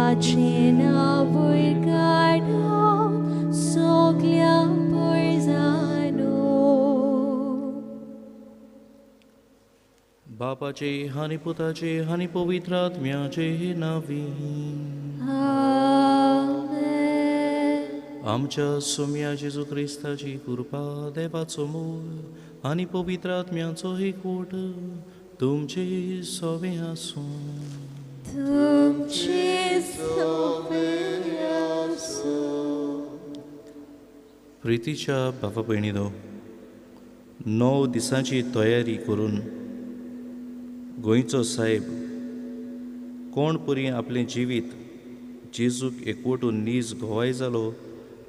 ताचें नांवूय काडप सगल्या पोरजानो. बापाचे आनी पुताचे आनी पवित्र आत्म्याचे नांवी. आमेन. आमच्या सोम्या जेजू क्रिस्ताची कृपा, देवाचो मोग आनी पवित्र आत्म्याचो एकवट तुमचे सोवे आसूं. तुमचे सोवे आसूं. प्रितीच्या बाबा भयणीनो, 9 दिसांची तयारी करून गोंयचो साहेब कोण परी आपलें जिवीत जेजूक एकवटून नीज गोवाय जालो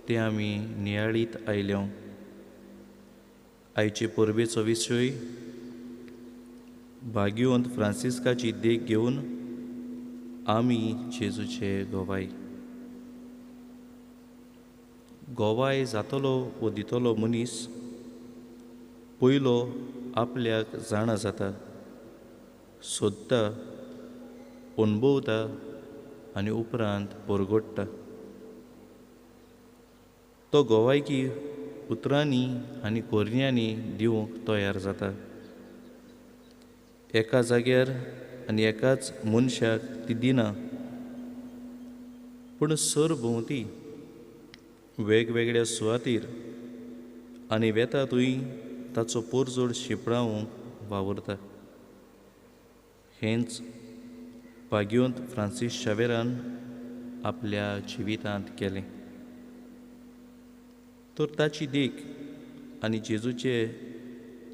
तें आमी नियाळीत आयल्या. आयचे परबेचो विशय भाग्यवंत फ्रांसिस्काची देख घेवन आमी जेजूचे गोवाय. गोवाय जातलो वो दितलो मनीस पयलो आपल्याक जाणा जाता, सोदता, अणभवता आनी उपरांत परगट्टा. तो गोवायकी उतरांनी आनी कोरण्यांनी दिवंक तयार जाता. एका जाग्यार आनी एकाच मनशाक ती दिना, पूण सरभोंवती वेगवेगळ्या सुवातीर आनी वेता थंय ताचो पोरजोड शिंपडावंक वावुरता. हेंच भाग्यवंत फ्रांसीस शावेरान आपल्या जिवितांत केलें. तर ताची देख आनी जेजूचे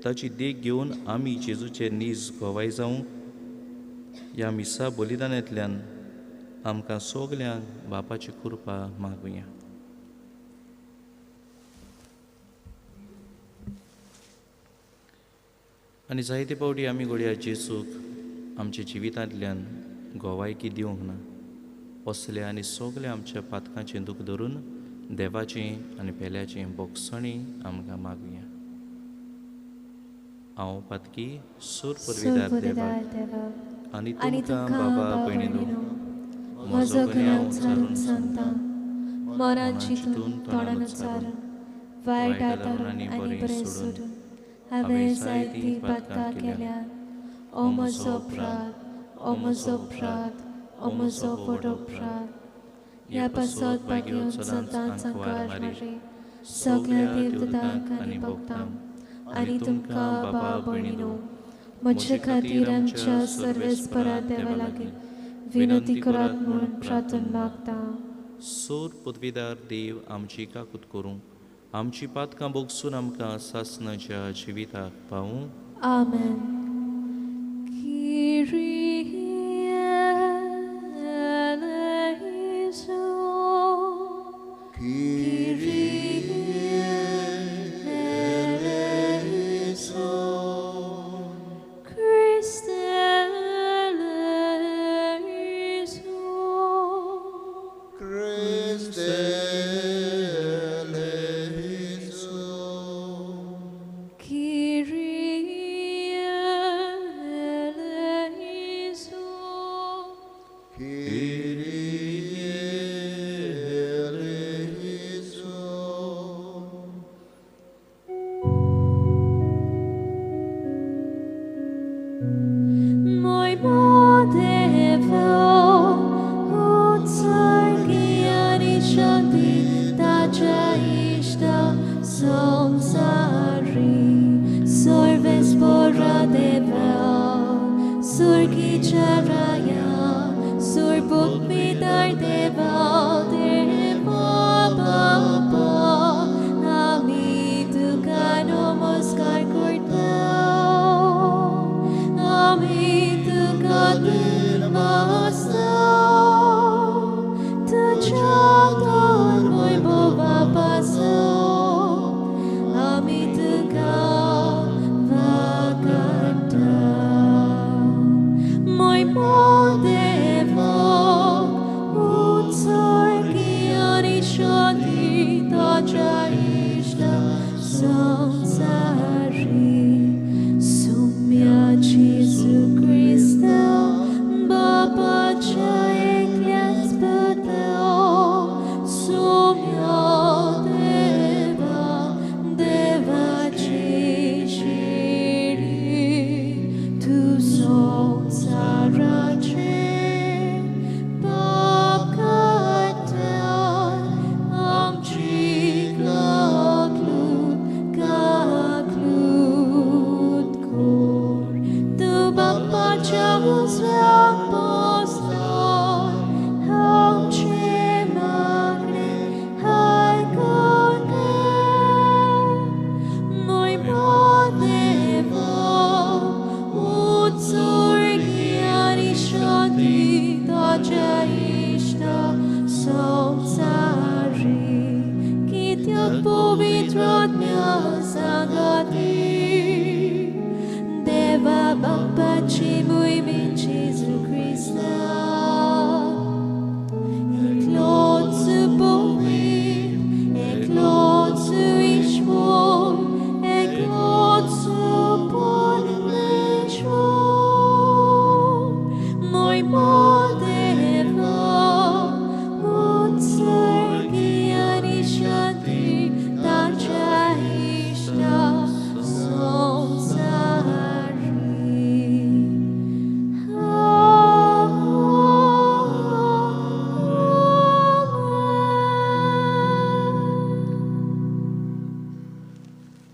ताची देख घेवन आमी जेजूचे नीज गोवाय जावंक ह्या मिसा बलिदानांतल्यान आमकां सगल्यांक बापाची कृपा मागुया. आनी जायते फावटी आमी घडया जेजूक आमच्या जिवितांतल्यान गोवायकी दिवंक ना. असल्या आनी सगल्या आमच्या पातकांचें दूख धरून देवाचें आनी पेल्याचें बोगसणी आमकां मागुया. हांव पातकी सूर पुरविदार देवाक आनी तुमकां बाबा भयणीनो म्हजो गुन्यांव उच्चारून सांगता, मनान चिंतून तोंडान उच्चारून वायट आदारून आनी बरें सोडून हांवें जायतीं पातकां केल्यात. ओ म्हजो अपराध, ओ म्हजो अपराध, ओ म्हजो व्हड अपराध. ह्या पासत भाग्यवंत संतांक संकार मारी सगल्या देवदूतांक आनी भक्तांक आनी तुमकां बाबा भयणीनो म्हजे खातीर आमच्या सर्वेस्परा देवा लागीं विनंती करात म्हूण प्रार्थना मागता. सोर पदवीदार देव आमची काकूत करूं, आमची पातकां भोगसून आमकां सासणाच्या जिविताक पावूं. आमेन.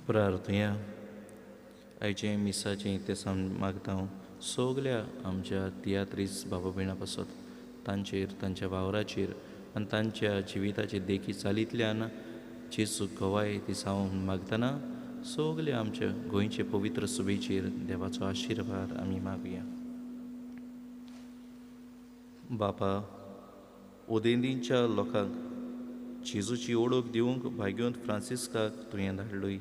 प्रार्थया आयचें मिसाचें इतिहासान मागता हांव सगल्या आमच्या तियात्रीस बाबा भयणां पासत तांचेर तांच्या वावराचेर आनी तांच्या जिविताचे देखी चालींतल्यान जेजू गवाय दिसांव मागतना सगल्या आमच्या गोंयचे पवित्र सुबेचेर देवाचो आशिर्वाद आमी मागया. बापा, उदेंदीच्या लोकांक जेजूची ओळख दिवंक भाग्योंत फ्रांसिस्काक तुवें धाडलोय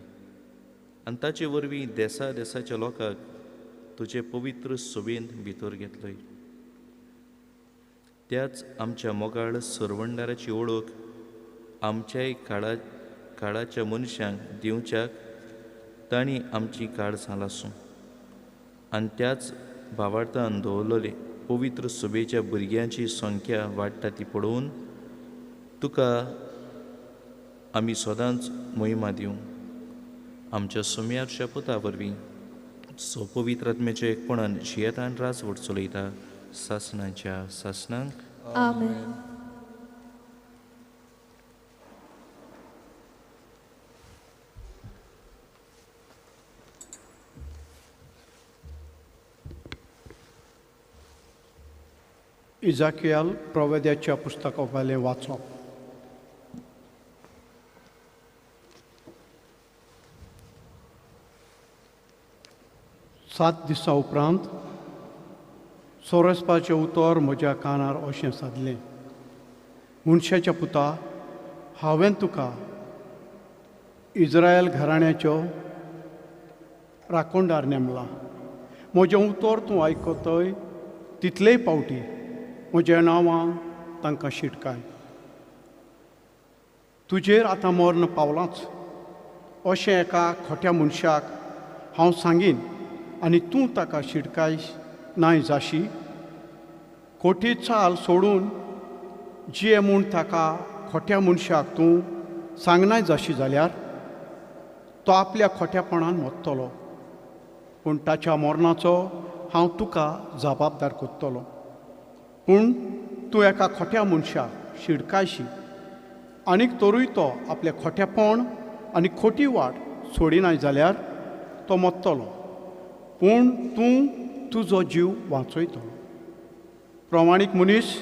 आनी ताचे वरवीं देसा देसाच्या लोकांक तुजे पवित्र सोबेंत भितर घेतलोय. त्याच आमच्या मोगाळ सरवंडाराची ओळख आमच्याय काळाच्या मनशांक दिवच्याक तांणी आमची काळजां लासूं आनी त्याच भावार्थान दवरलेले पवित्र सोबेच्या भुरग्यांची संख्या वाडटा ती पळोवन तुका आमी सदांच मोहिमा दिवं. आमच्या सोम्याच्या पुता वरवीं सो पवित्र आत्म्याच्या एकपणान जियेतान राजवट चलयता सासणाच्या सासणांक. आमेन. इजाकियाल प्रवेद्याच्या पुस्तकावेलें वाचप. सात दिसां उपरांत सोरसपाचें उतर म्हज्या कानार अशें सादलें, मनशाच्या पुता, हांवें तुका इज्रायल घराण्याच्यो राखणदार नेमला. म्हजें उतर तूं आयकतय तितलेय पावटी म्हज्या नांवान तांकां शिटकाय. तुजेर आतां मर्ण पावलांच अशें एका खोट्या मनशाक हांव सांगीन आनी तूं ताका शिटकाय नाय जाशी. खोटी चाल सोडून जिये म्हूण ताका खोट्या मनशाक तूं सांगनाय जाशी जाल्यार तो आपल्या खोट्यापणान मरतलो, पूण ताच्या मरणाचो हांव तुका जबाबदार करतलो. पूण तूं एका खोट्या मनशाक शिडकायशी आनीक तरूय तो आपलें खोटेपण आनी खोटी वाट सोडिनाय जाल्यार तो मरतलो, पूण तूं तुजो जीव वांचयतलो. प्रमाणीक मनीस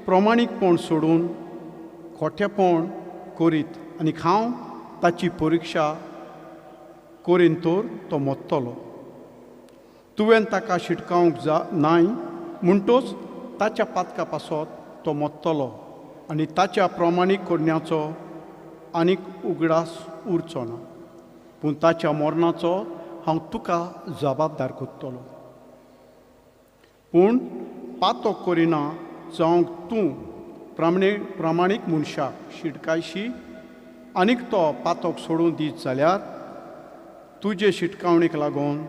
प्रमाणीकपण सोडून खोटेपण करीत आनी हांव ताची परिक्षा करीन तर तो मरतलो. तुवें ताका शिटकावंक जा नाय म्हणटोच ताच्या पातका पासत तो मरतलो आनी ताच्या प्रमाणीक करण्याचो आनीक उगडास उरचो ना, पूण ताच्या मरणाचो हांव तुका जबाबदार करतलो. पूण पातक करिना जावंक तूं प्रमाणीक मनशाक शिटकायशी आनीक तो पातक सोडून दीत जाल्यार तुजे शिटकावणीक लागून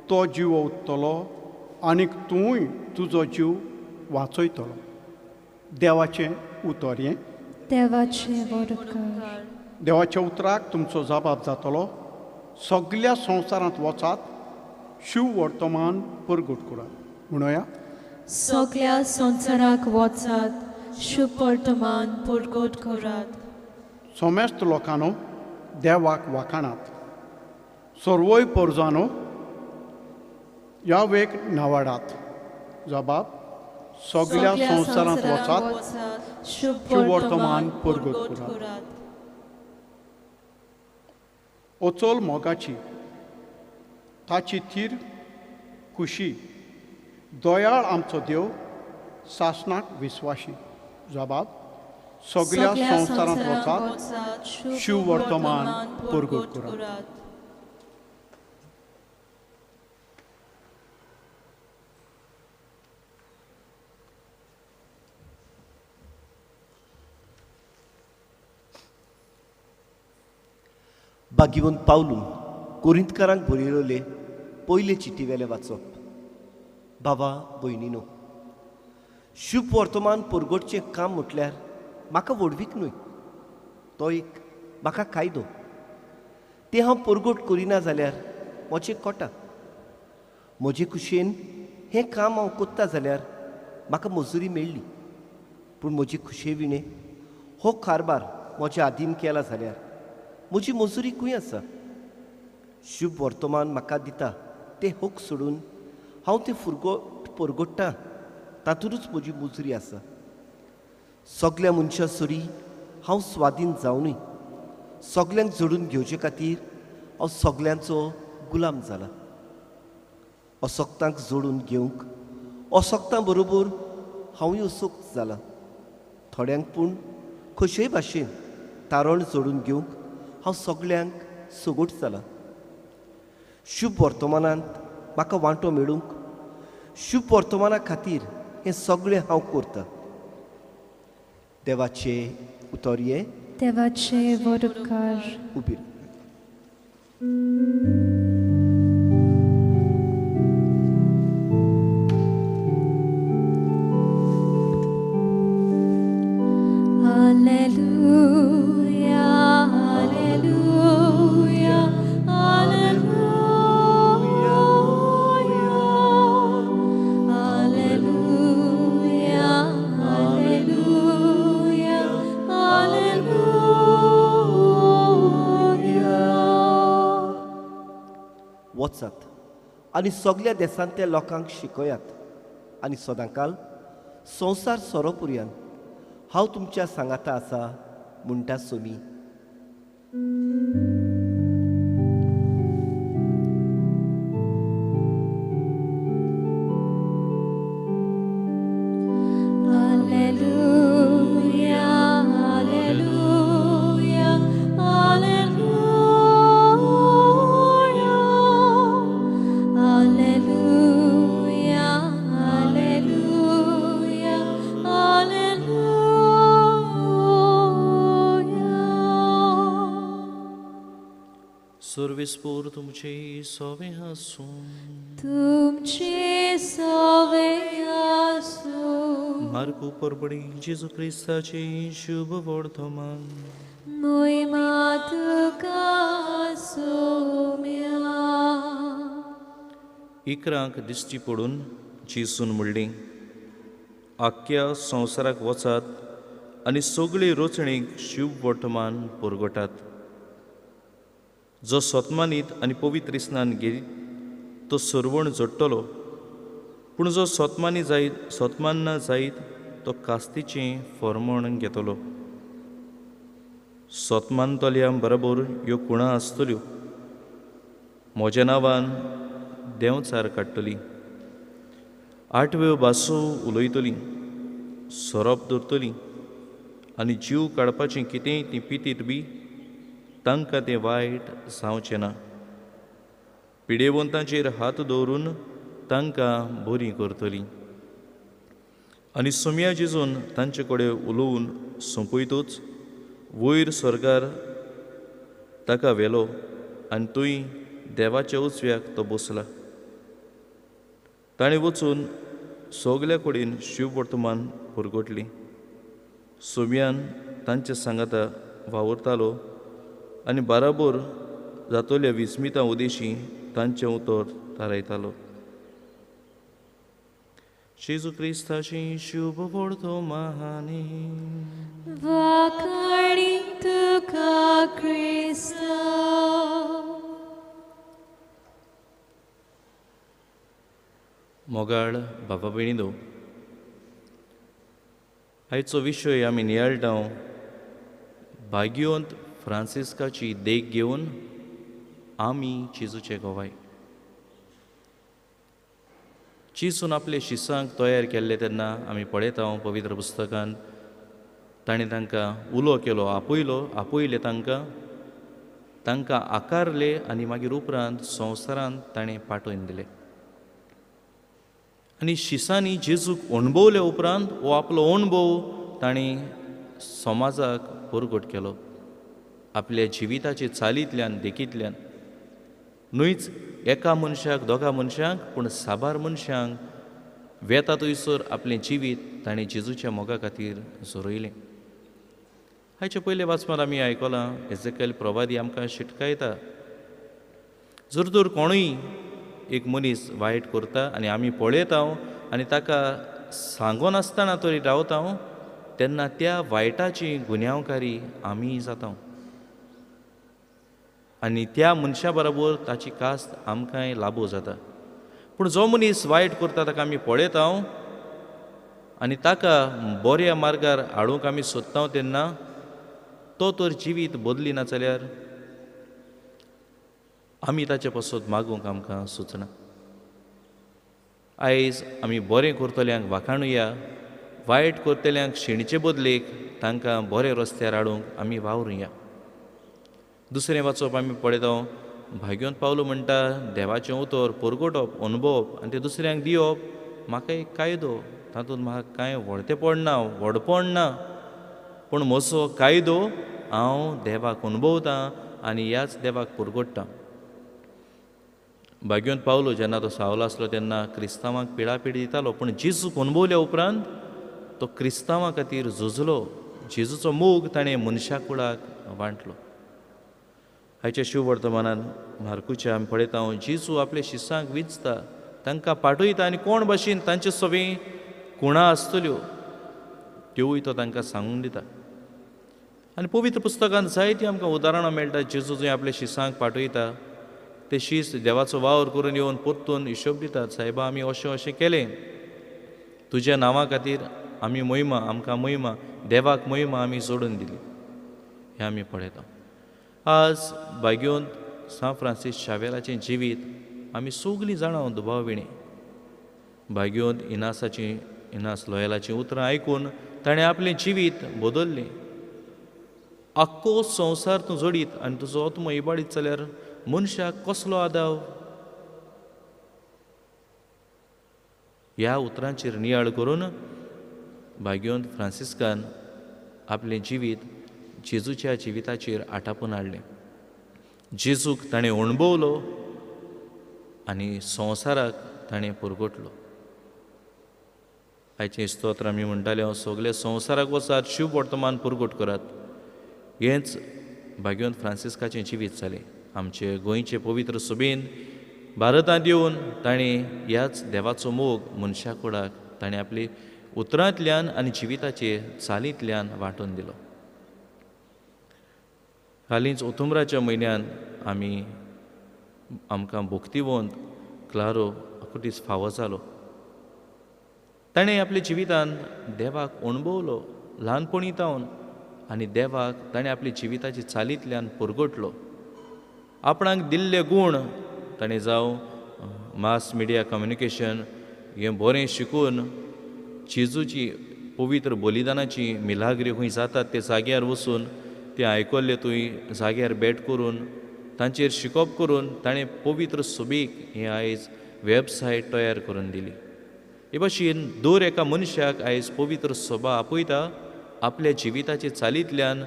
तो जीव उरतलो आनीक तूंय तुजो जीव वाचयतलो. देवाचें उतर हें. देवाचें उपकार. देवाच्या उतराक तुमचो जबाब जातलो. सगल्या संवसारांत वचात, शिव वर्तमान परगट करात. म्हणोया, सगल्या संवसाराक वचात, शुभ वर्तमान परगट करात. समेस्त लोकांनो देवाक वाखाणात, सर्वय परजानो ह्या वेग नावाडात. जबाब सगळ्या संवसारांत वचात, शुभ वर्तमान परगट करात. अचल मोगाची ताची थीर खुशी दयाळ आमचो देव सासणाक विस्वाशी. जबाब सगळ्या संवसारांत वचात, शुभ वर्तमान परगट करात. बागीवन पावलून कोरिंतकारांक बरयलेले पयले चिटी वेले वाचप. बाबा भयणीनो, शुभ वर्तमान परगटचें काम म्हटल्यार म्हाका व्हडवीक न्हय, तो एक म्हाका कायदो. तें हांव परगट करिना जाल्यार म्हजें कोटा. म्हजे खुशयेन हें काम हांव कोत्ता जाल्यार म्हाका मजुरी मेळ्ळी, पूण म्हजी खुशये विणें हो कारबार म्हज्या आदीन केला जाल्यार म्हजी मजुरी खंय आसा? शुभ वर्तमान म्हाका दिता तें हक सोडून हांव तें फुरगट परगट्टां, तातूंतच म्हजी मजुरी आसा. सगल्या मनशां सरी हांव स्वाधीन जावनूय सगल्यांक जोडून घेवचे खातीर हांव सगल्यांचो गुलाम जाला. असक्तांक जोडून घेवंक असक्तां बरोबर हांवूय असक्त जाला. थोड्यांक पूण कशेय भाशेन तारण जोडून घेवंक हांव सगल्यांक सगट जाला. शुभ वर्तमानांत म्हाका वांटो मेळूंक शुभ वर्तमाना खातीर हें सगळें हांव करतां. देवाचे उतर हें. देवाचे वरकार. उबी. Alleluia, Alleluia, Alleluia, Alleluia, Alleluia, Alleluia. वचात आनी सगल्या देशांतल्या लोकांक शिकयात आनी सदांकाल संवसार सोरोपुरयान हांव तुमच्या सांगाता आसा म्हणटा Somi. Alleluia, Alleluia, Alleluia, Alleluia, Alleluia, Alleluia. सर्वेस्पोर तुमचे सोवे आसूं. तुमचे सोवे आसूं. मार्कू परबडी जेजू क्रिस्ताचे शुभ वर्तमान. मोहिमा तुका सोम्या. इकरांक दिश्टी पडून जेजून म्हणलें, आख्ख्या संवसाराक वचात आनी सगळे रचणेक शुभ वर्तमान परगटात. जो सतमानीत आनी पवित्र स्नान घेत तो सरवण जोडटलो, पूण जो सतमानी जायत सतमान ना जायत तो कास्तीचें फॉर्मण घेतलो. सतमानतल्या बरोबर ह्यो खुणा आसतल्यो, म्हज्या नांवान देंवचार काडटली, आठव्यो भासो उलयतली, सोरोप धरतली आनी जीव काडपाचें कितेंय ती पितीत बी तांकां तें वायट जावचें ना. पिडेवंतांचेर हात दवरून तांकां बरीं करतलीं. आनी सोम्या जेजून तांचे कडेन उलोवन सोंपयतूच वयर स्वर्गार ताका व्हेलो आनी थंय देवाच्या उजव्याक तो बसला. ताणें वचून सगल्या कडेन शुभ वर्तमान परगटली. सोम्यान तांचे सांगाता वावुरतालो आनी बाराबोर जातोल्या विस्मिता उदेशी तांचें उतर थारायतालो. जेजू क्रिस्ताची शुभ वर्तमानी. वाखाणी तुका क्रिस्ता. मोगाळ बाबा भयणींनो, आयचो विशय आमी नियाळटा भाग्यवंत फ्रांसिस्काची देख घेवन आमी जेजूचे गवाय. जेजून आपले शिसांक तयार केल्ले तेन्ना आमी पळयता पवित्र पुस्तकान ताणें तांकां उलो केलो, आपयलो, आपयले तांकां, तांकां आकारले आनी मागीर उपरांत संवसारांत ताणें पाठोवन दिले. आनी शिसांनी जेजूक अणभवले उपरांत हो आपलो अणभव ताणें समाजाक परगट केलो आपल्या जिविताचे चालींतल्यान, देखींतल्यान. न्हयच एका मनशाक, दोगा मनशांक, पूण साबार मनशांक वेता थंयसर आपलें जिवीत ताणें जेजूच्या मोगा खातीर झरयलें. हाचे पयले वाचपांत आमी आयकलां एजेकेल प्रवादी आमकां शिटकायता, जर तर कोणूय एक मनीस वायट करता आनी आमी पळयता आनी ताका सांगनासतना तरी रावता तेन्ना त्या वायटाची गुन्यांवकारी आमी जाता आनी त्या मनशा बरोबर ताची कास्त आमकांय लागू जाता. पूण जो मनीस वायट करता ताका आमी पळयता आनी ताका बऱ्या मार्गार हाडूंक आमी सोदता तेन्ना तो तर जिवीत बदली ना जाल्यार आमी ताचे पासत मागूंक आमकां सुचना. आयज आमी बरें करतल्यांक वाखाणुया, वायट करतल्यांक शिणचे बदलेक तांकां बरे रस्त्यार हाडूंक आमी वावरुया. दुसरें वाचप आमी पळयता भाग्यवंत पावलो म्हणटा देवाचें उतर परगटप, अणभवप आनी तें दुसऱ्यांक दिवप म्हाका एक कायदो, तातूंत म्हाका कांय व्हडतेपण ना, व्हडपण ना, पूण म्हजो कायदो हांव देवाक अणभवतां आनी ह्याच देवाक परगट्टां. भाग्यवंत पावलो जेन्ना तो सावलो आसलो तेन्ना क्रिस्तांवांक पिडापीड दितालो, पूण जेजूक अणभवल्या उपरांत तो क्रिस्तांवां खातीर झुजलो, जेजूचो मोग ताणें मनशा कुळाक वांटलो. हाच्या शिववर्तमानान मार्कुच्या आमी पळयता जेजू आपल्या शिसांक विंचता, तांकां पाठयता आनी कोण भाशेन तांचे सवे कुणां आसतल्यो त्योवूय तो तांकां सांगून दिता. आनी पवित्र पुस्तकांत जायतीं आमकां उदाहरणां मेळटा. जेजू जंय आपल्या शिसांक पाठयता ते शीस देवाचो वावर करून येवन परतून हिशोब दितात, सायबा आमी अशें अशें केलें, तुज्या नांवा खातीर आमी मोहिमा, आमकां मोहिमा, देवाक मोहिमा आमी जोडून दिली. हें आमी पळयता. आज भाग्यवंत सांत फ्रांसीस शावेराचें जिवीत आमी सगलीं जाणां दुबाविणें. भाग्यवंत इनासाची, इनास लोयलाचीं उतरां आयकून ताणें आपलें जिवीत बदल्लें. आख्खो संवसार तूं जोडीत आनी तुजो आत्मो इबाडीत जाल्यार मनशाक कसलो आदाव? ह्या उतरांचेर नियाळ करून भाग्यवंत फ्रांसिस्कान आपलें जिवीत जेजूच्या जिविताचेर आटापून हाडलें. जेजूक ताणें अणभवलो आनी संवसाराक ताणें परगटलो. आयचें स्तोत्र आमी म्हणटाले, हांव सगळे संवसाराक वचात, शिव वर्तमान परगट करात. हेंच भाग्यवंत फ्रांसिस्काचें जिवीत जालें. आमचे गोंयचे पवित्र सभेन भारतांत येवन ताणें ह्याच देवाचो मोग मनशा कुडाक ताणें आपली उतरांतल्यान आनी जिविताचे चालींतल्यान वांटून दिलो. हालींच ओतुम्बराच्या म्हयन्यांत आमी आमकां भक्तिवंत क्लारो अकुटीस फावो जालो. ताणें आपल्या जिवितांत देवाक अणभवलो ल्हानपणी तावन आनी देवाक ताणें आपल्या जिविताचे चालींतल्यान परगटलो. आपणाक दिल्ले गूण ताणें जावं मास मिडिया कम्युनिकेशन हें बरें शिकून जेजूची पवित्र बलिदानाची मिलाग्री खंय जातात ते जाग्यार वचून ते आयकल्ले थंय जाग्यार भेट करून तांचेर शिकोवप करून ताणें पवित्र सभेक हें आयज वेबसायट तयार करून दिली. हे भाशेन दर एका मनशाक आयज पवित्र सभा आपयता आपल्या जिविताचे चालींतल्यान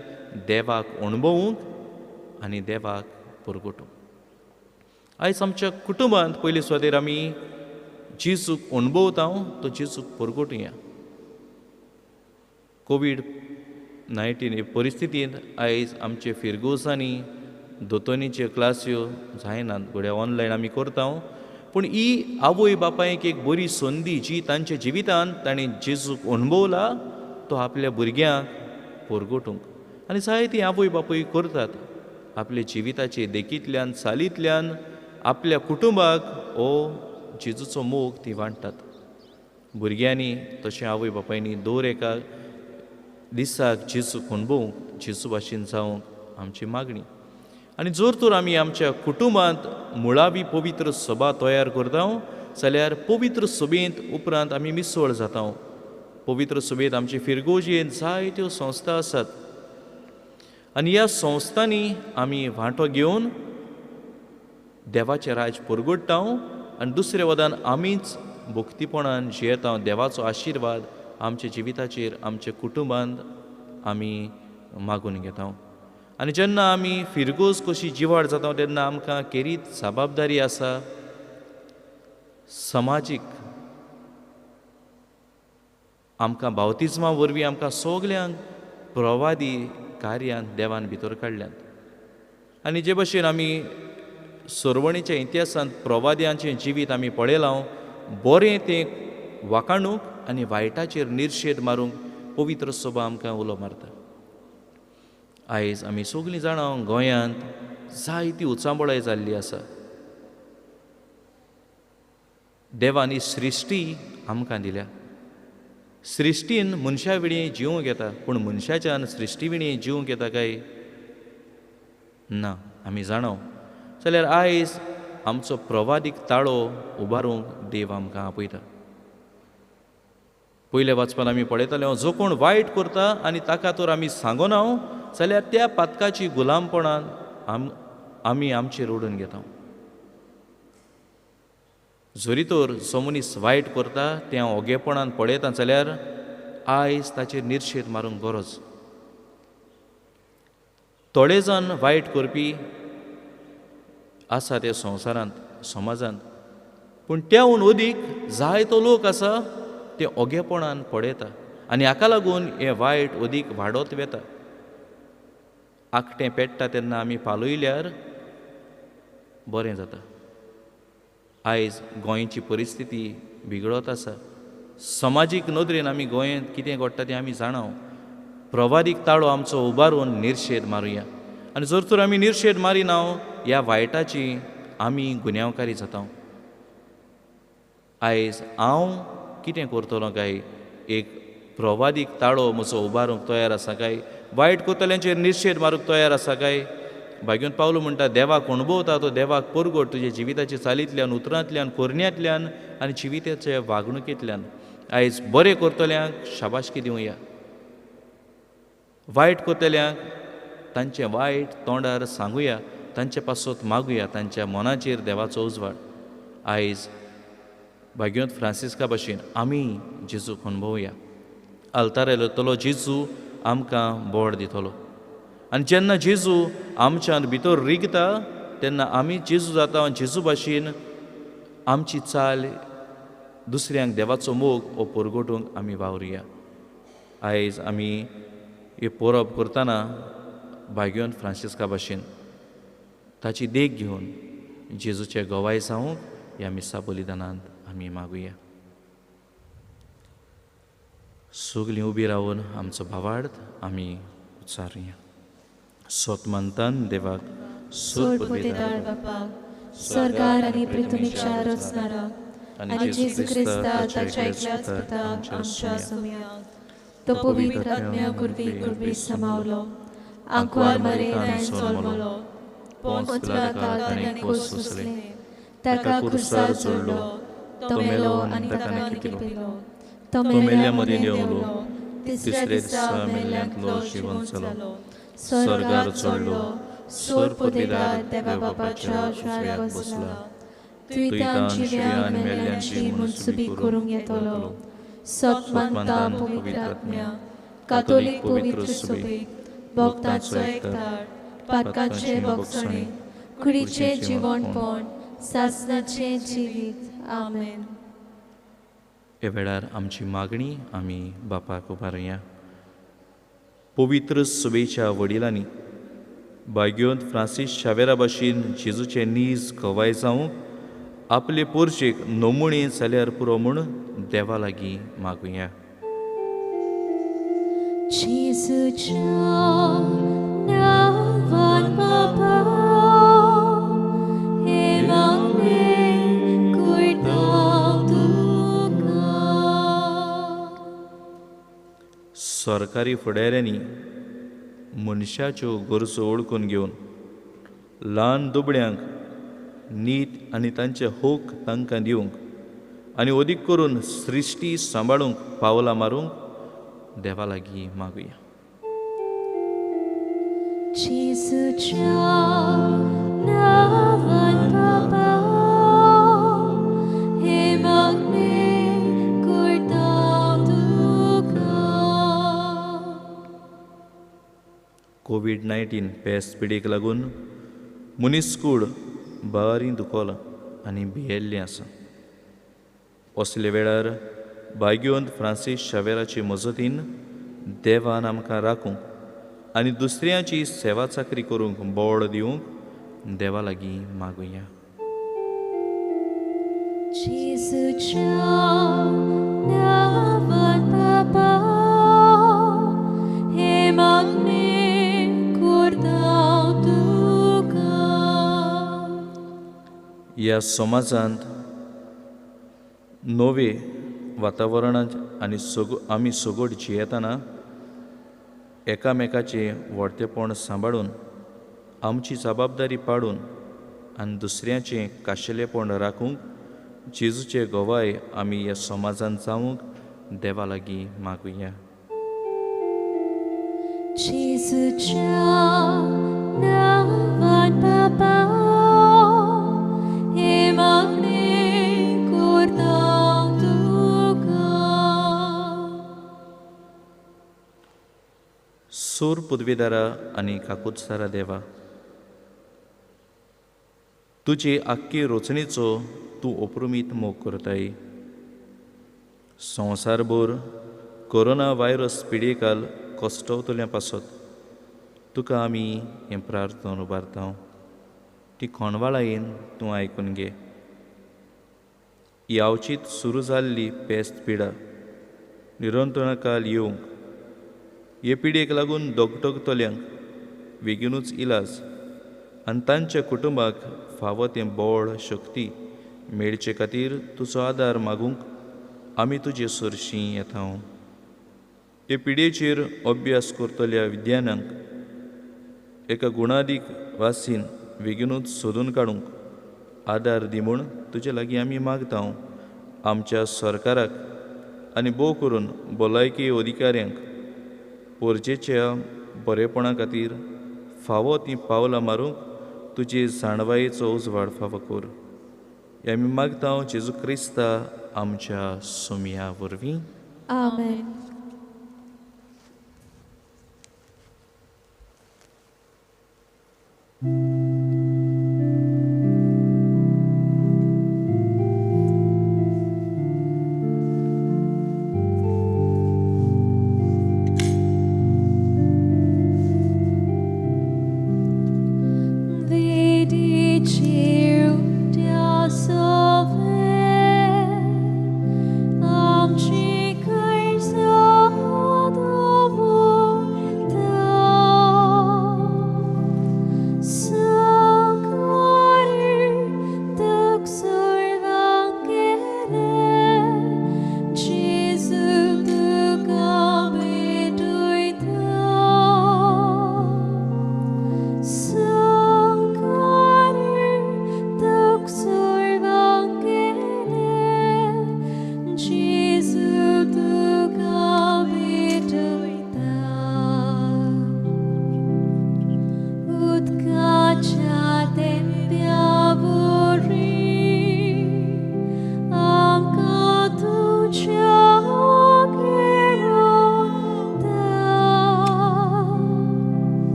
देवाक अणभवूंक आनी देवाक परगटूंक. आयज आमच्या कुटुंबांत पयले सुवातेर आमी जेजूक अणभवता तो जेजूक परगटुया. कोवीड-19 हे परिस्थितींत आयज आमचे फिरगोजांनी दोतोनीच्यो क्लास्यो जायनात, घडये ऑनलायन आमी करता, पूण ही आवय बापायक एक बरी संदी जी तांच्या जिवितांत ताणें जेजूक अणभवला तो आपल्या भुरग्यांक परगटूंक. आनी जायतीं आवय बापूय करतात आपल्या जिविताचे देखींतल्यान, चालींतल्यान आपल्या कुटुंबाक हो जेजूचो मोग ती वांट्टात. भुरग्यांनी तशें आवय बापायनी दर एका दिसाक जेजूक अणभवूंक, जेजू भाशेन जावंक आमची मागणी. आनी जर तर आमी आमच्या कुटुंबांत मुळावी पवित्र सभा तयार करता जाल्यार पवित्र सभेंत उपरांत आमी मिसळ जाता. पवित्र सभेंत आमचे फिरगोजेंत जायत्यो संस्था आसात आनी ह्या संस्थांनी आमी वांटो घेवन देवाचें राज परगट्टा आनी दुसऱ्या वदान आमीच भक्तीपणान जियेता. देवाचो आशिर्वाद आमच्या जिविताचेर, आमच्या कुटुंबांत आमी मागून घेता. आनी जेन्ना आमी फिरगोज कशी जिवाड जाता तेन्ना आमकां खेरीत जबाबदारी आसा समाजीक. आमकां बावतिज्मा वरवीं आमकां सगल्यांक प्रवादी कार्यांत देवान भितर काडल्यात. आनी जे भशेन आमी सरवणीच्या इतिहासांत प्रवाद्यांचें जिवीत आमी पळयलां, बरें तें वाखाणूंक आनी वायटाचेर निर्शेद मारूंक पवित्र सभा आमकां उलो मारता. आयज आमी सगळीं जाणां गोंयांत जायती उचांबळाय जाल्ली आसा. देवान ही सृश्टी आमकां दिल्या. सृश्टीन मनशा विणें जिवंक येता, पूण मनशाच्यान सृश्टी विणें जिवंक येता काय ना आमी जाणां. जाल्यार आयज आमचो प्रवादीक ताळो उबारूंक देव आमकां आपयता. पयल्या वाचपान आमी पळयताले, जो कोण वायट करता आनी ताका तर आमी सांगना जाल्यार त्या पातकाची गुलामपणान आमी आमचेर ओडून घेता. जरी तर जो मनीस वायट करता तें ओगेपणान पळयता जाल्यार आयज ताचेर निर्शेद मारूंक गरज. थोडे जाण वायट करपी आसा त्या संवसारांत, समाजांत, पूण त्याहून अदीक जायतो लोक आसा ते ओगेपणान पळयता आनी हाका लागून हें वायट अदीक वाडत वता. आकटें पेट्टा तेन्ना आमी पालयल्यार बरें जाता. आयज गोंयची परिस्थिती बिगडत आसा. समाजीक नदरेन आमी गोंयांत कितें घडटा तें आमी जाणां. प्रवादीक ताळो आमचो उबारून निर्शेद मारुया आनी जर तर आमी निर्शेद मारिना ह्या वायटाची आमी गुन्यांवकारी जाता. आयज हांव कितें करतलो काय, एक प्रवादीक ताळो म्हजो उबारूंक तयार आसा काय, वायट करतल्यांचेर निर्शेद मारूंक तयार आसा काय? भाग्योन पावलो म्हणटा, देवाक अणभवता तो देवाक परगट तुज्या जिविताच्या चालींतल्यान, उतरांतल्यान, करण्यांतल्यान आनी जिविताच्या वागणुकेंतल्यान. आयज बरें करतल्यांक शाबासकी दिवया, वायट करतल्यांक तांचें वायट तोंडार सांगुया, तांचे पासत मागुया, तांच्या मनाचेर देवाचो उजवाड. आयज भाग्योंत फ्रांसिस्का भशेन आमी जेजूक अणभवया. आल्तार येतलो जेजू आमकां बोड दितलो आनी जेन्ना जेजू आमच्यान भितर रिगता तेन्ना आमी जेजू जाता आनी जेजू भाशेन आमची चाल दुसऱ्यांक देवाचो मोग हो परगटूंक आमी वावरुया. आयज आमी हे परब करतना भाग्योन फ्रांसिस्का भाशेन ताची देख घेवन जेजूचे गवाय जावंक ह्या मिसा बलिदानांत आमी मागुया. सगळीं उबी रावन आमचो भावार्थ आमी उच्चारुया. सोत मानतान देवाक सोड पदेदार बापा, स्वर्गार आनी पृथ्वीच्या रचणारा आनी जेजू क्रिस्ता ताच्या एकल्याच पुताक आमच्या सोम्याक, तो पवित्र आत्म्या कुर्वी समावलो, आंकवार मरेन जल्मलो, पोंच ताणें खोस सोंसले, ताका खुर्सार चडलो, तो मेलो आनी ताका लिपयलो, तो मेल्ल्या मदीं देंवलो, तिसऱ्या दिसा मेल्ल्यांतलो जिवंत जालो, स्वर्गार चडलो, सोर पदेदार देवा बापाच्या उजव्याक बसला, तुयतान जिव्या मेल्ल्यांची मनसुबी करूंक येतलो. सत मानता पवित्र आत्म्या, कातोलीक पवित्र सभेक, भक्तांचो एकतार, पातकांचे भोगसणे, कुडीचें जिवणपण, सासणाचें जिवीत. आमेन. ह्या वेळार आमची मागणी आमी बापाक उबारुया. पवित्र सभेच्या वडिलांनी भाग्योंत फ्रांसीस शावेरा भाशेन जेजूचे नीज गवाय जावंक आपले पोरचेक नमुणे जाल्यार पुरो म्हूण देवा लागीं मागुया. नांवान बाबा, हे मागणें करता. सरकारी फुडाऱ्यांनी मनशाच्यो गरजो ओळखून घेवन ल्हान दुबळ्यांक नीत आनी तांचे हक तांकां दिवंक आनी अदीक करून सृश्टी सांबाळूंक पावलां मारूंक देवा लागीं मागुया. जेजूच्या नांवान बाबा हे मागणें करता तुका. कोवीड-19 पेस्त पिडेक लागून मनीसकूड बारी दुखोलां आनी भियेल्लें आसा. असल्या वेळार भाग्यवंत फ्रांसीस शावेराचे मजतीन देवान आमकां राखूंक आनी दुसऱ्यांची सेवा चाकरी करूंक बळ दिवंक देवा लागीं मागुया. जेजूच्या नांवान बाबा हे मागणें करता तुका. ह्या समाजांत नवे वातावरणांत आनी आमी सगट जियेतना एकामेकाचें व्हडतेपण सांबाळून आमची जबाबदारी पाडून आनी दुसऱ्याचें काशेलेपण राखूंक जेजूचे गवाय आमी ह्या समाजांत जावंक देवा लागीं मागुया. जेजूच्या नांवान बाबा हे मागणें करता तुका. सूर पदवीदारा आनी काकुत्सारा देवा, तुजे आख्खे रचणेचो तूं अपरुमीत मोग करताय. संवसारभर कोरोना व्हायरस पिडेकाल कश्टवतल्या पासत तुका आमी हें प्रार्थना उबारता. ती खणवाळायेन तूं आयकून घे. ही अवचीत सुरू जाल्ली पेस्त पिडा निरंतरकाल येवंक हे पिडेक लागून दगदगतल्यांक बेगीनूच इलाज आनी तांच्या कुटुंबाक फावो तें बळ शक्ती मेळचे खातीर तुजो आदार मागूंक आमी तुजे सरशीं येता. हे पिडेचेर अभ्यास करतल्या विज्ञानांक एका गुणादीक वासीन बेगीनूच सोदून काडूंक आदार दी म्हूण तुजे लागीं आमी मागता. आमच्या सरकाराक आनी भोव करून भलायकी अधिकाऱ्यांक पोरजेच्या बरेपणा खातीर फावो तीं पावलां मारूंक तुजे जाणवायेचो उजवाड फावो कर. हे आमी मागता जेजू क्रिस्ता आमच्या सोमया वरवीं. आमेन.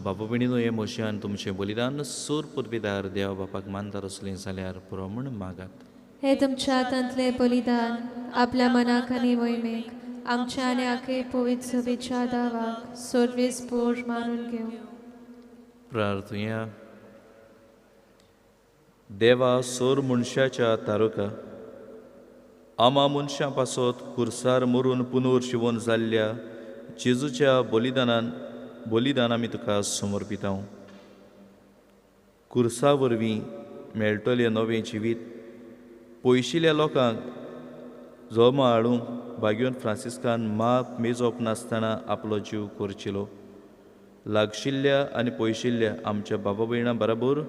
बाबा भयणीनो, हे मोशयान तुमचें बलिदान सूर पुर्विदार देवा बापाक मानदार आसलें जाल्यार पुरो म्हूण मागात. हे तुमच्या हातांतलें बलिदान आपल्या मनाक आनी मोहिमेक आमच्या आनी आखे पवित्र सभेच्या दावाक सर्वेस पोर मानून घेवं. प्रार्थुया. देवा सोर मनशाच्या तारुका आमा मनशां पासत कुर्सार मरून पुनूर शिवोन जाल्ल्या जेजूच्या बलिदानान बलिदान आमी तुका समर्पितां. कुर्सा वरवीं मेळटलें नवें जिवीत पयशिल्ल्या लोकांक जमा हाडूंक भाग्योन फ्रांसिस्कान माप मेजप नासतना आपलो जीव करचिलो. लागशिल्ल्या आनी पयशिल्ल्या आमच्या बाबा भयणां बराबर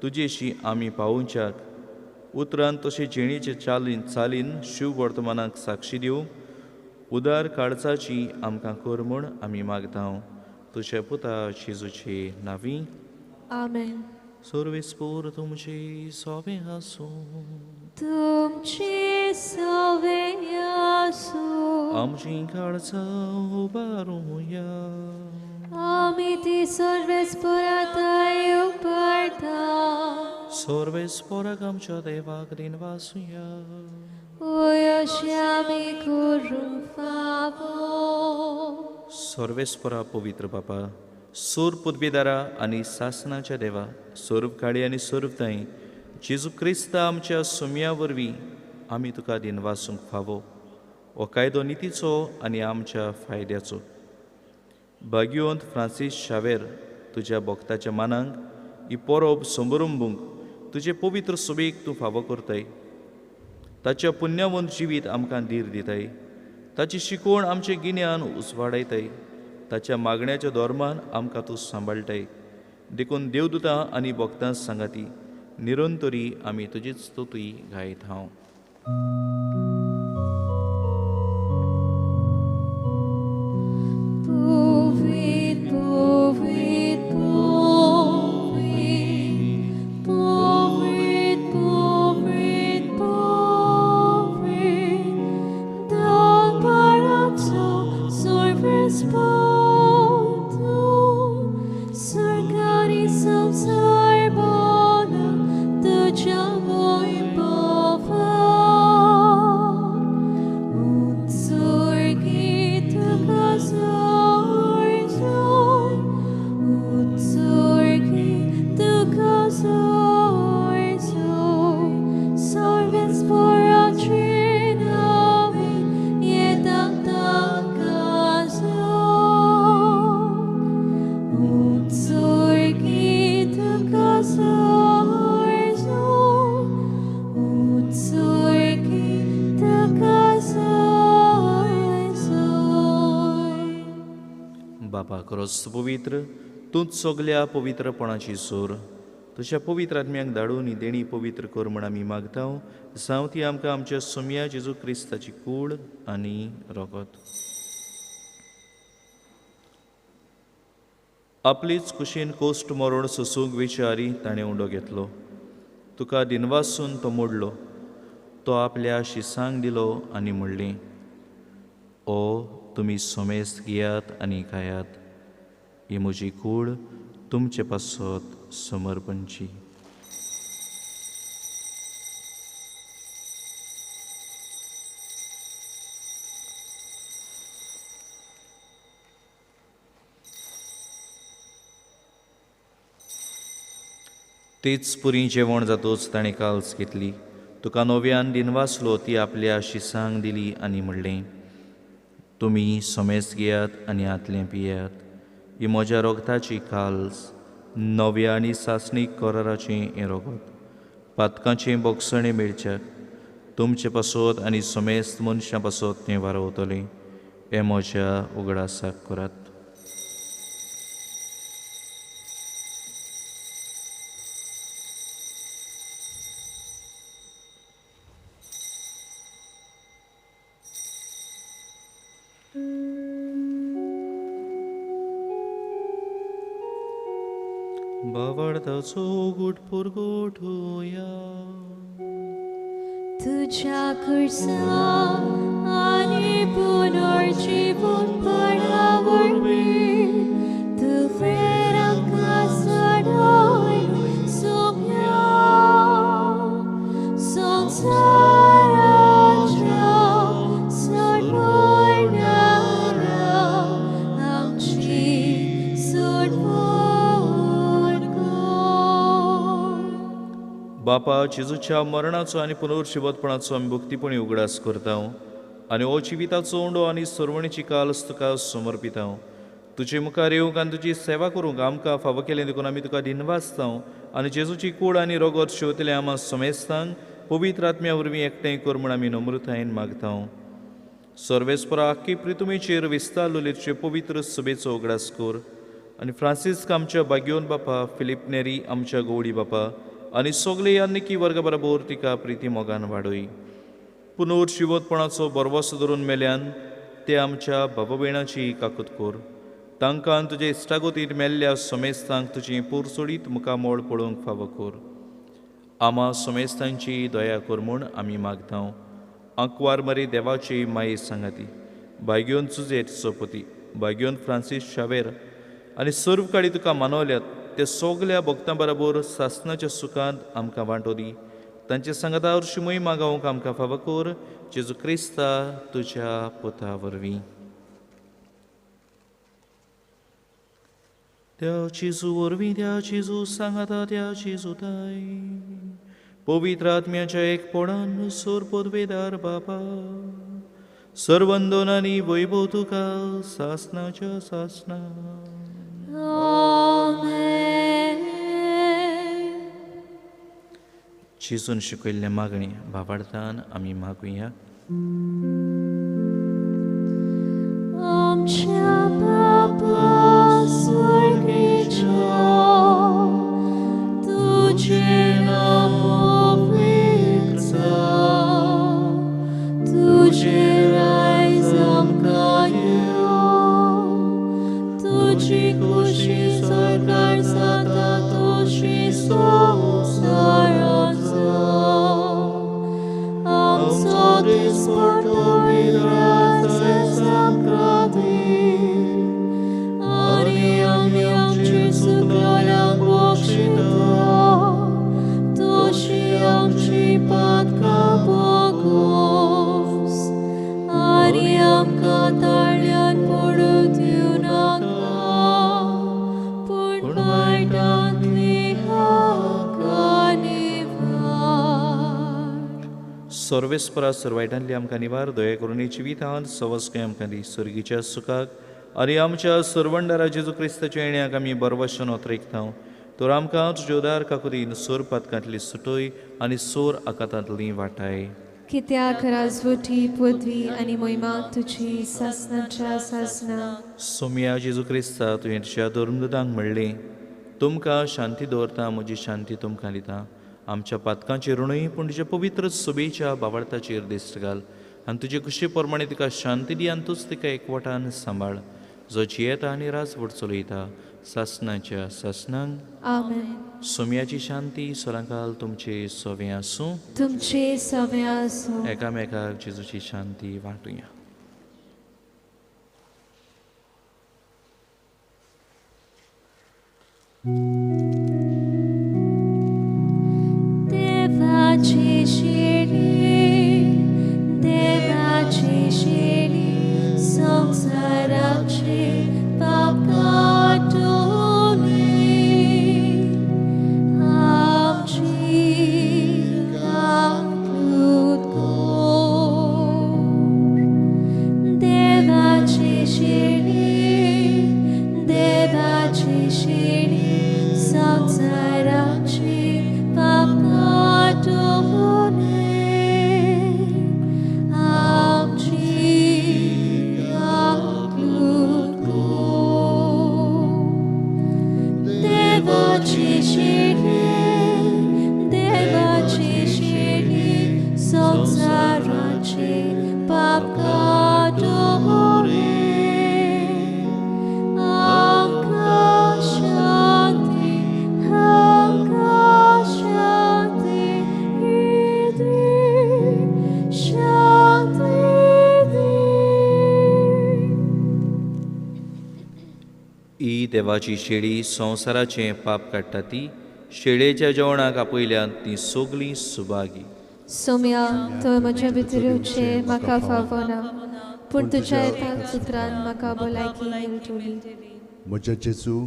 तुजेशी आमी पावोवच्याक उतरान तशें जिणेचे चालीन चालीन शिव वर्तमानाक साक्षी दिवंक उदार काळजाची आमकां कर म्हूण आमी मागता. तुज्या पुता जेजूचे नांवी आमेन. सर्वेस्पोर तुमचे सोबे आसूं. तुमचे सोबे आसूं. आमची काळजां उबारुया. आमी ती सर्वेस्पोराताय उबारता. सर्वेस्पोराक आमच्या देवाक दिनवासुया. ओय अशें आमी करूंक फावो. सर्वेस्पोरा पवित्र बापा, सोर पुदबेदारा आनी सासनाच्या देवा, सर्व काळी आनी सर्व ताई जेजू क्रिस्ता आमच्या सुम्या वरवीं आमी तुका दिनवासूंक फावो. हो कायदो नितीचो आनी आमच्या फायद्याचो. भाग्यवंत फ्रांसीस शावेर तुज्या भक्ताच्या मानांक ही परब समरंबूंक तुजे पवित्र सभेक तूं फावो करताय. ताच्या पुण्यावंत जिवीत आमकां धीर दिताय. ताची शिकवण आमचें गिन्यान उजवाडायताय. ताच्या मागण्याच्या धर्मान आमकां तूं सांबाळटाय. देखून देवदूतां आनी भक्तां सांगाती निरंतरी आमी तुजीच स्तुती गायत हांव. पवित्र तूंच सगल्या पवित्रपणाची सोर तुज्या पवित्र आत्म्यांक धाडून ही देणी पवित्र कर म्हूण आमी मागता. जावं ती आमकां आमच्या सोम्या जेजू क्रिस्ताची कूड आनी रगत. आपलीच कुशीन कोश्ट मरण सोसूंक विचारी ताणें उंडो घेतलो. तुका दिनवासून तो मोडलो. तो आपल्या शिसांक दिलो आनी म्हणलें, ओ तुमी सोमेस्त घेयात आनी खायात. ही म्हजी कूड तुमचे पासत समर्पणची. तेच पुरी जेवण जातूच ताणें काल्स घेतली. तुका नव्यान दिनवासलो. ती आपल्या शिसांक दिली आनी म्हणलें, तुमी सोमेस्त घेयात आनी हातलें पियात. ही म्हज्या रगताची काल्स, नव्या आनी सासणीक कराराचें हें रगत पातकांचें बोगसणें मेळच्याक तुमचे पासत आनी समेस्त मनशां पासत तें वारवतलें. हें म्हज्या उगडासाक करात. भावार्थाचो गुट पुरगोठोया. तुझ्या कुर्सा आनी पुनर्जीवनपणा वरवीं तुवें आमकां चडयलो सोम्या संवसाराच्या सर्वोच्च. बापा, जेजूच्या मरणाचो आनी पुनर्जिवतपणाचो आमी भक्तीपणी उगडास करता आनी हो जिविताचो उंडो आनी सरवणीची कालस तुका समर्पिता. तुजे मुखार येवंक आनी तुजी सेवा करूंक आमकां फावो केलें देखून आमी तुका दिनवासता आनी जेजूची कूड आनी रगत शेवतले आमा समेस्तांक पवित्र आत्म्या वरवीं एकठांय कर म्हूण आमी नम्रतायेन मागता. सर्वेस्परा आख्खी प्रितुमेचेर विस्तारलेले तुजे पवित्र सभेचो उगडास कर आनी फ्रांसिस्क आमच्या बाग्योन बापा, फिलीप नेरी आमच्या गौडी बापा आनी सगळे यानिकी वर्गा बरोबर तिका प्रिती मोगान वाडय. पुनर्जिवतपणाचो बरवसो धरून मेल्यान ते आमच्या बाबा भयणाची काकूत कर. तांकां तुजे इश्टागोतीर मेल्ल्या समेस्तांक तुजी पोरसोडीत मुखामोळ पळोवंक फावो कर. आमा समेस्तांची दया कर म्हूण आमी मागता. आंकवार मरी देवाची माये सांगाती बायगेवन सुजेट सोपती, बायगेवन फ्रांसीस शावेर आनी सर्व काळी तुका मानवल्यात ते सगल्या भक्तां बरोबर सासनाच्या सुखांत आमकां वांटो दी. तांचे सांगाता हरशीं मागोवंक आमकां फावो कर, जेजू क्रिस्ता तुज्या पुता वरवीं. त्या जेजू वरवीं, त्या जेजू सांगाता, त्या जेजू ताय पवित्र आत्म्याच्या एकपणान सोर पदवेदार बापा, सर्वंदन आनी वैभव तुका सासनाच्या सासना. जेजून शिकयल्ले मागणी भावार्थान आमी मागुया. आमच्या बापा स्वर्गेच्या, तुझें नांव पवित्र जावं, तुझें रायज आमकां येवं, तुजी खुशी स्वर्गार जाता तशी संवसारांत जावं. आमचो दिसपट्टो विराज आमकां दी आनी आमी आमची चुकल्यांक बक्षिता तशी आमची पातकां बोगोस आनी आमकां ताळ्यान पडूं दिवं नाका, पूण वायटांतली आमकां निवार. सर्वेस्परा सर्वायटांतली आमकां निवार, दया करून जिवितांत सवस्काय आमकां दी. सर्गीच्या सुखाक आनी आमच्या सर्वंडारा जेजू क्रिस्ताच्या येण्याक आमी बरवशन ओतरेकता. तर आमकां तुज्या उदार काकुतीन सोर पातकांतली सुटय आनी सोर आकातांतली वाटाय. कित्याक राजवटी पदवी आनी मोहिमा तुजी सासनाच्या सासना. सोम्या जेजू क्रिस्ता, तुवें तुज्या धर्मदूतांक म्हणलें, तुमकां शांती दवरता, म्हजी शांती तुमकां दिता. आमच्या पातकांचेर न्हय पूण तुज्या पवित्र सभेच्या बावडताचेर दिश्ट घाल आनी तुजे कुशी प्रमाणे तिका शांती दी आनी तूंच तिका एकवटान सांबाळ, जो जियेता आनी राजवट चलयता सासनाच्या सासनांक. आमेन. सोम्याची शांती सदांकाल तुमचे सवे आसूं. तुमचे सवे आसूं. एकामेकाक जेजूची शांती वांटुया. देवाची शिडी, देवाची शिडी, संवसाराची पाप काडटली, आमची काकूत कर. देवाची शिडी, देवाची शिडी, संवसाराची पाप काडटली, आमची काकूत कर. देवाची शिडी, देवाची शिडी, संवसाराची पाप काडटली, आमकां शांती, आमकां शांती दी, शांती दी. ही देवाची शेळी संवसाराचें पाप काडटा ती शेळेच्या जेवणाक आपयल्यान ती सगळीं सुभागी. सोम्या, तुवें म्हज्या भितर येवचें म्हाका फावना, पूण तुज्या एका सुत्रान म्हाका भलायकी मेळटली. म्हज्या जेजू,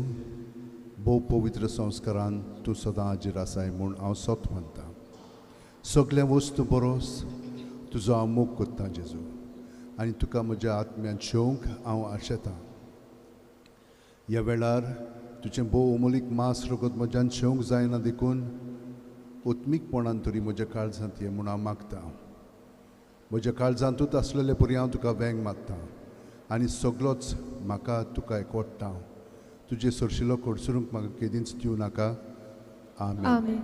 भोव पवित्र संस्कारान तूं सदां हाजीर आसाय म्हूण हांव सत मानता. सगळ्या वस्तू बरोस तुजो हांव मोग कोत्ता जेजू आनी तुका म्हज्या आत्म्यान शेवंक हांव आशेतां. ह्या वेळार तुजें भोव अमोलीक मांस रगत म्हज्यान शेवंक जायना देखून उत्मीकपणान तरी म्हज्या काळजांत ये म्हूण हांव मागता. म्हज्या काळजांतूच आसलेले परी हांव तुका वेंग मारता आनी सगळोच म्हाका तुका एकवटता. तुजे सरशिलो कडसरूंक म्हाका केदींच दिवं नाका. आमेन. आमेन.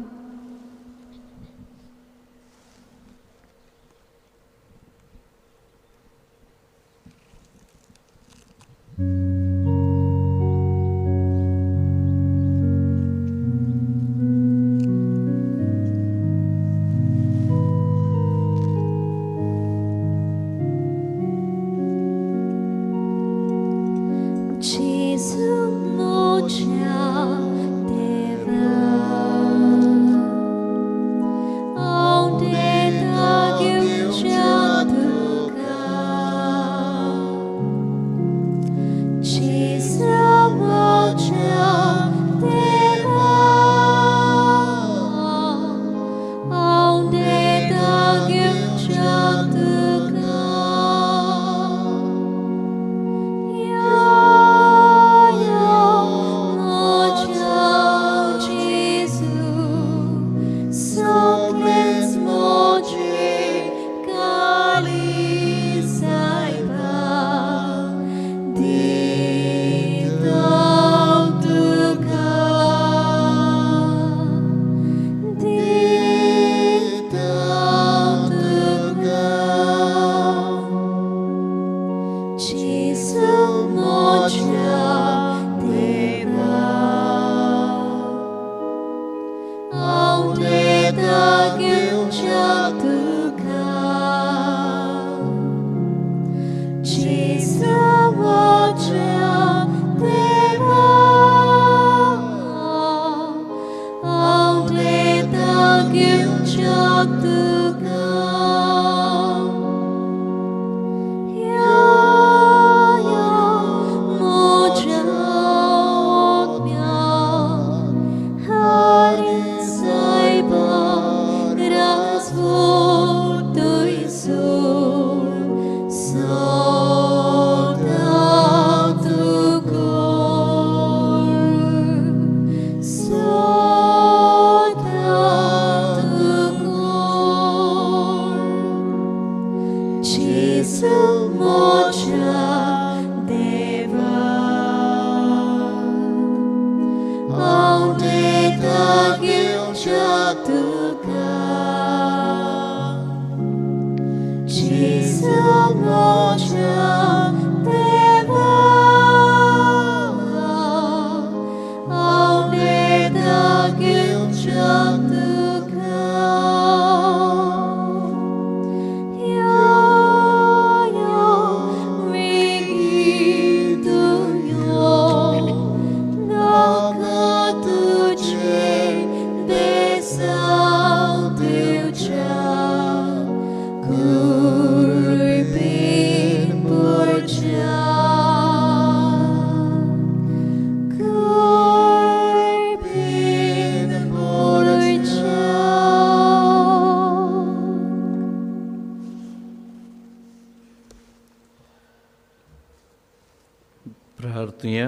प्रार्थुया.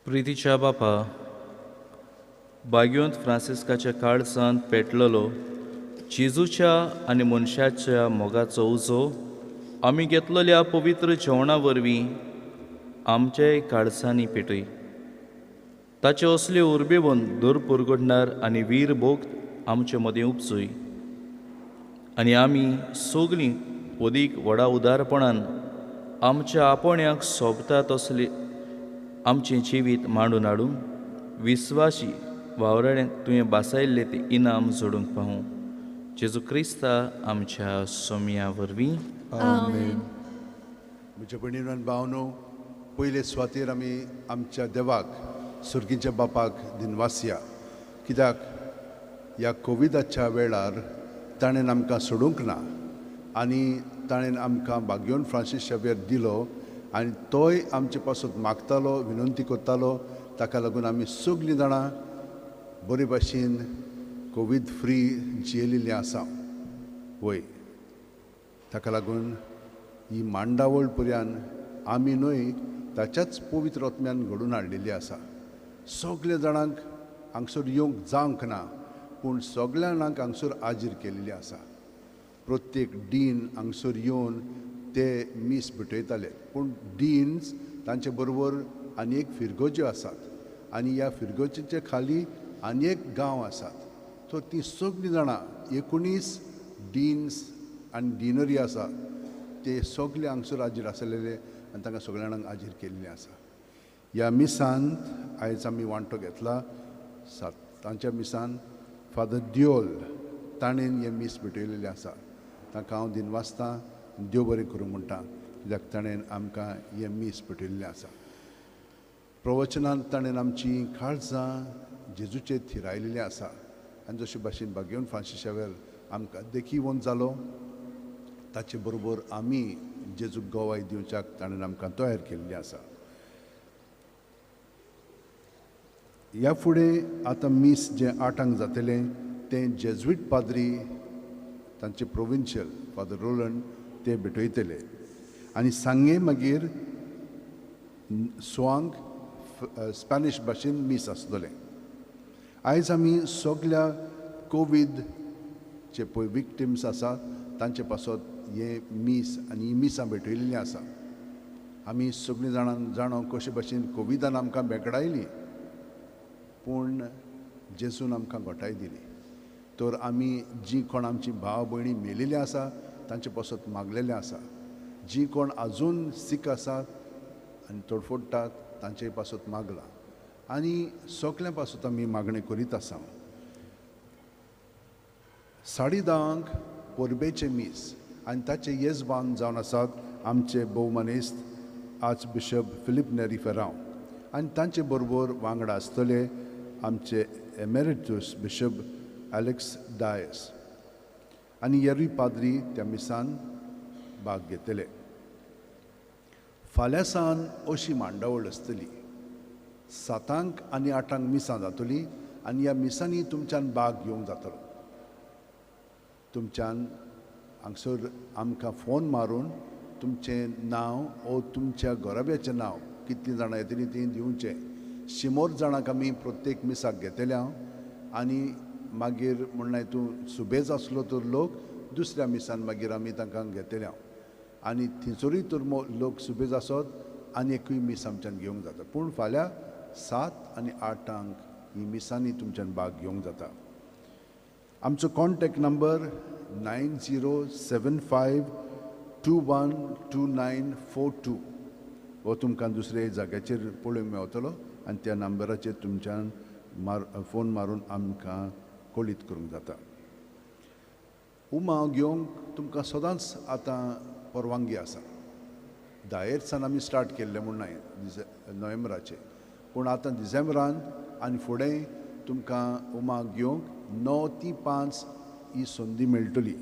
प्रितीच्या बापा, बाग्योंत फ्रांसिस्काच्या काळजांत पेटलेलो जेजूच्या आनी मनशाच्या मोगाचो उजो आमी घेतलेल्या पवित्र जेवणा वरवीं आमच्याय काळजांनी पेटय. ताचे असले उर्बेवन दर पुरगडणार आनी वीर भोग आमचे मदें उपजय आनी आमी सगलीं अदीक व्हडा उदारपणान आमच्या आपोण्याक सोबता तसले आमचें जिवीत मांडून हाडूंक विस्वाशी वावराड्यांक तुवें बासायल्लें तें इनाम जोडूंक पावूं. जेजू क्रिस्ता आमच्या सोम्या वरवीं. आमेन. म्हज्या भयणीनो आनी भावनो, पयले सुवातेर आमी आमच्या देवाक सुर्गीच्या बापाक दिनवासया, कित्याक ह्या कोविडाच्या वेळार ताणें आमकां सोडूंक ना आनी ताणें आमकां बाग्योन फ्रांसीस शावियर दिलो आनी तोय आमचे पासत मागतालो, विनंती करतालो ताका लागून आमी सगळीं जाणां बरे भाशेन कोवीड फ्री जियेलेलीं आसा. वय, ताका लागून ही मांडावळ पर्यान आमी न्हय ताच्याच पवित्र आत्म्यान घडून हाडलेली आसा. सगल्या जाणांक हांगसर येवंक जावंक ना, पूण सगल्या जाणांक हांगसर हाजीर केलेली आसा. प्रत्येक डीन हांगसर येवन ते मीस भेटयताले, पूण डीन्स तांचे बरोबर आनी एक फिरगोज्यो आसात आनी ह्या फिरगोजेच्या खाली आनी एक गांव आसात. सो तीं सगळीं जाणां 19 डीन्स आनी डिनरी आसा, ते सगळे हांगसर हाजीर आसलेले आनी तांकां सगळ्या जाणांक हाजीर केल्लें आसा. ह्या मिसांत आयज आमी वांटो घेतला सातांच्या मिसान. फादर दियोल ताणें हें मीस भेटयलेलें आसा. तांकां हांव दिनवासतां, देव बरें करूं म्हणटा, कित्याक ताणें आमकां हें मीस भेटयल्लें आसा. प्रवचनांत ताणें आमची काळजां जेजूचेर थिरायलेलीं आसा आनी जशे भाशेन भाग्यवन फ्रांसीस शावेर आमकां देखीवंत जालो, ताचे बरोबर आमी जेजूक गवाय दिवच्याक ताणें आमकां तयार केल्ली आसा. ह्या फुडें आतां मीस जें 8 जातलें तें जेज्वीट पाद्री तांचे प्रोविन्शियल फादर रोलंड ते भेटयतले आनी सांगे मागीर स्वांक स्पॅनिश भाशेन मीस आसतलें. आयज आमी सगल्या कोवीडचे पळय विक्टिम्स आसात तांचे पासत हें मीस आनी ही मिसां भेटयलेलीं आसा. आमी सगळीं जाणां जाणो कशे भाशेन कोविडान आमकां बेगडायली, पूण जेजून आमकां घटाय दिली. तर आमी जीं कोण आमची भाव भयणी मेलेलीं आसा तांचे पासत मागलेलें आसा, जीं कोण आजून सीक आसात आनी तडफडटात तांचे पासत मागलां आनी सगल्यां पासत आमी मागणें करीत आसा. 10:30 परबेचें मीस आनी ताचे येजमान जावन आसात आमचे भोवमानेस्त आर्च बिशप फिलीप नेरी फेरांव आनी तांचे बरोबर वांगडा आसतले आमचे एमेरिटस बिशप एलेक्स डायस आनी येरूय पाद्री त्या मिसान भाग घेतले. फाल्यां सावन अशी मांडावळ आसतली, 7 आनी 8 मिसां जातली आनी ह्या मिसांनी तुमच्यान भाग घेवंक जातलो. तुमच्यान हांगसर आमकां फोन मारून तुमचें नांव ओ तुमच्या घराब्याचें नांव कितलीं जाणां येतलीं तीं दिवचें. 100 जाणांक आमी प्रत्येक मिसाक घेतले हांव आनी मागीर म्हणल्यार तूं सुबेज आसलो तर लोक दुसऱ्या मिसान मागीर आमी तांकां घेतले हांव आनी थंयसरूय तर लोक सुबेज आसत आनी एकूय मीस आमच्यान घेवंक जाता. पूण फाल्यां 7 आनी 8 ही मिसांनी तुमच्यान भाग घेवंक जाता. आमचो कॉन्टेक्ट नंबर 9075212942 हो तुमकां दुसरे जाग्याचेर पळोवंक मेवतलो आनी त्या नंबराचेर तुमच्यान फोन मारून आमकां कळीत करूंक जाता. उमाव घेवंक तुमकां सदांच आतां परवानगी आसा. 10 सावन आमी स्टार्ट केल्लें म्हूण न्हय नोव्हेंबराचेर, पूण आतां डिसेंबरान आनी फुडें तुमकां उमाव घेवंक 9 ते 5 ही संदी मेळटली.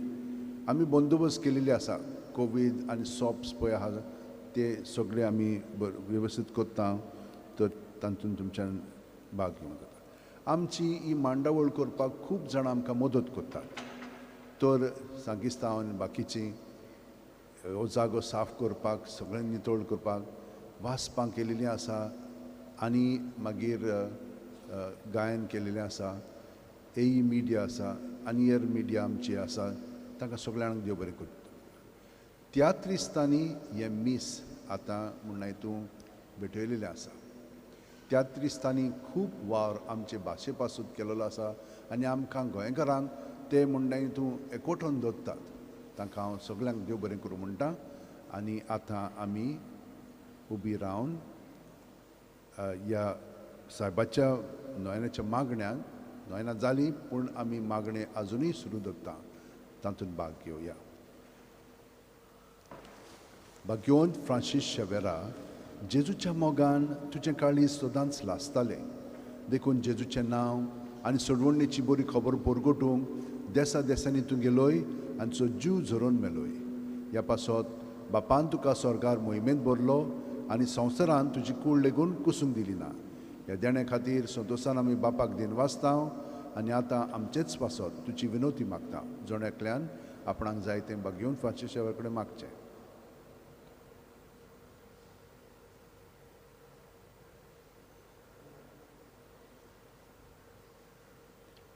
आमी बंदोबस्त केलेली आसा, कोवीड आनी सॉप्स पळय आहा ते सगळे आमी वेवस्थीत करता, तर तातूंत तुमच्यान भाग घेवंक जाता. आमची ही मांडावळ करपाक खूब जाणां आमकां मदत करतात, तर सांगिस्तांव आनी बाकीचीं हो जागो साफ करपाक, सगळें नितळ करपाक वाचपां केलेलीं आसा आनी मागीर गायन केलेलें आसा, एई मिडिया आसा आनी एर मिडिया आमची आसा, तांकां सगळ्यांक देव बरें करता. तियात्रिस्तांनी हें मीस आतां म्हणल्यार तूं भेटयलेलें आसा. तियात्रिस्तांनी खूब वावर आमचे भाशे पासून केलेलो आसा आनी आमकां गोंयकारांक ते म्हणल्यार तूं एकवटून दवरतात. तांकां हांव सगळ्यांक देव बरें करूं म्हणटा आनी आतां आमी उबी रावन ह्या सायबाच्या नोयनाच्या मागण्याक नोयना जाली पूण आमी मागणें आजुनूय सुरू दवरता, तातूंत भाग घेवया. भाग्यवंत फ्रांसीस शेवेरा, जेजूच्या मोगान तुजें काळीज सदांच लासतालें, देखून जेजूचें नांव आनी सोडवणेची बरी खबर परगटूंक देसा देसांनी तूं गेलोय आनी सो जीव झरोवन मेलोय. ह्या पासत बापान तुका स्वर्गार मोहिमेंत भरलो आनी संवसारान तुजी कूड लेगून कुसूंक दिली ना. ह्या देण्या खातीर संतोशान आमी बापाक दिनवासता आनी आतां आमचेच पासत तुजी विनवती मागता. जण एकल्यान आपणाक जाय तें बागेवन फ्रांसीस शावेर कडेन मागचें.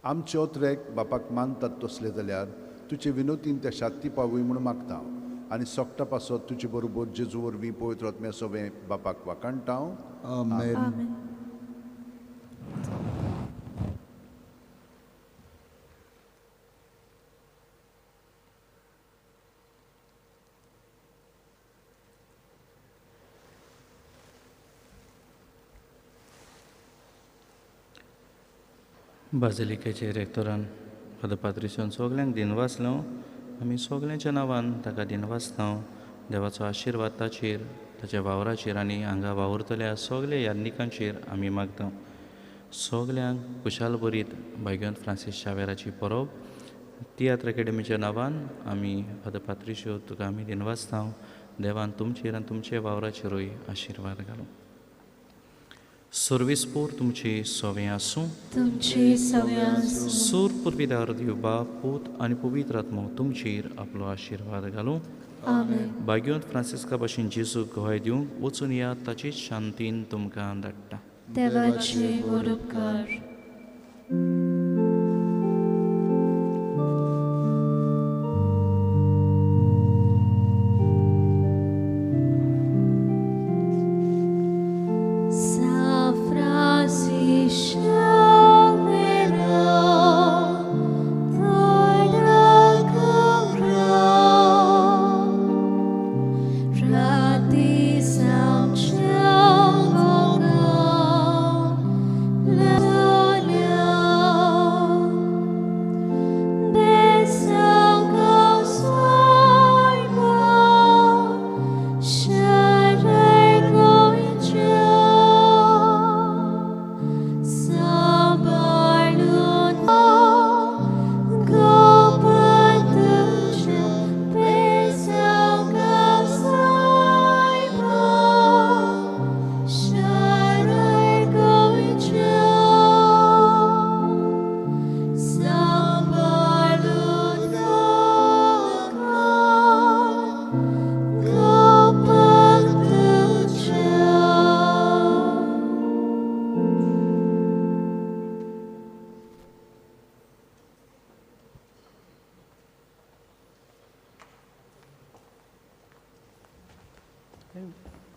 आमचे ओत्रेक बापाक मानतात तसले जाल्यार तुजे विनोतीन त्या शांती पावूय म्हूण मागता आनी सोकटा पासत तुजे बरोबर जेजू वरवीं पवित्र आत्म्या सोवें बापाक वाखाणटा. आमेन. बाजिलिकेचे रेक्टोरान फादर पात्रिसियोन सगल्यांक दिनवासलो. आमी सगल्यांच्या नांवान ताका दिनवासता. देवाचो आशिर्वाद ताचेर, ताच्या वावराचेर आनी हांगा वावुरतल्या सगल्या याज्ञिकांचेर आमी मागता. सगल्यांक खुशाल बरीत भाग्यवंत फ्रांसीस शावेराची परब तियात्र अकॅडमीच्या नांवान आमी फादर पात्रिसियो तुका आमी दिनवासता. देवान तुमचेर आनी तुमच्या वावराचेरूय आशिर्वाद घालूं. सर्विसपूर तुमची सवे आसूं. तुमची सवे आसूं. सूर पुर्विदार देव बाप पूत आनी पवित्र आत्मो तुमचेर आपलो आशिर्वाद घालूं. आमेन. भाग्यवंत फ्रांसिस्का भाशेन जेजूक गवाय दिवंक वचून या ताचीच शांतीन तुमकां धाडटा. देवाचे व्हड उपकार.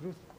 Ruth.